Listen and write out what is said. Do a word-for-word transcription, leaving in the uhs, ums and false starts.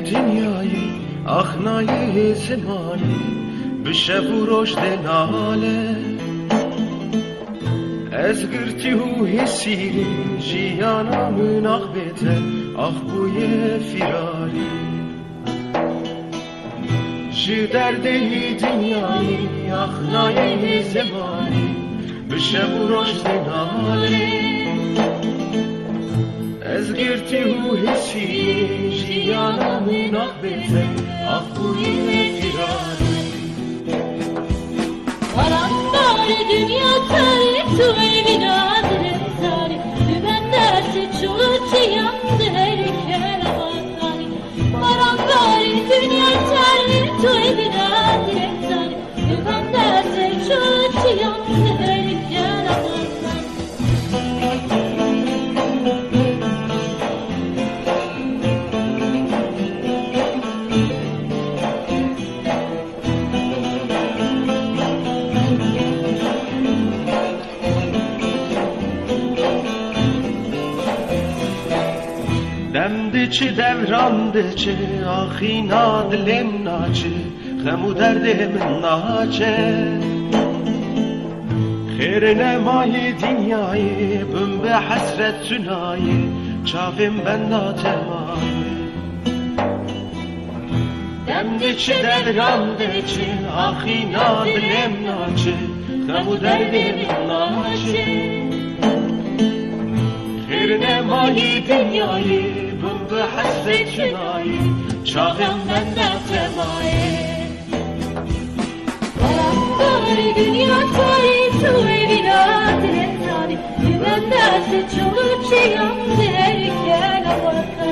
Dinyayê axnayê zimanê, bi şev û roj dê nale. Ez girtî û hêsîrê, jiyana min ax bê te, ax bûye fîrarî. Ji derdê dinyayê, axnayê zimanê, bi şev û roj dê nale. Ez girtî û hêsîrê, jiyana min ax bê te, ax bûye fîrarî. Baran barî, dinya tarî, tu ê bîna dilê zarî, tu bendestî çûçiyan di herî kena baranî. Baran barî, dinya tarî, tu ê bîna dilê zarî, tu bendestî çûçiyan di herî kena baranî. Dem diçi, devran diçi, axîna dilêm naçi, xem û derdê min naçe. Xêrê nemayê dinyayê, bin bi hesret sunayê, çavên benda te mayê. Dem diçi, devran diçi, axîna dilêm naçi, xem û derdê min naçi. Xêr nemayî dinyayê, bin bi hesret çinayê, çaxem benda te mayê. Baran barî, dinya tarî, tu ê bîna dilê tarî, tu benda te çûçiyan di herî kena baranî.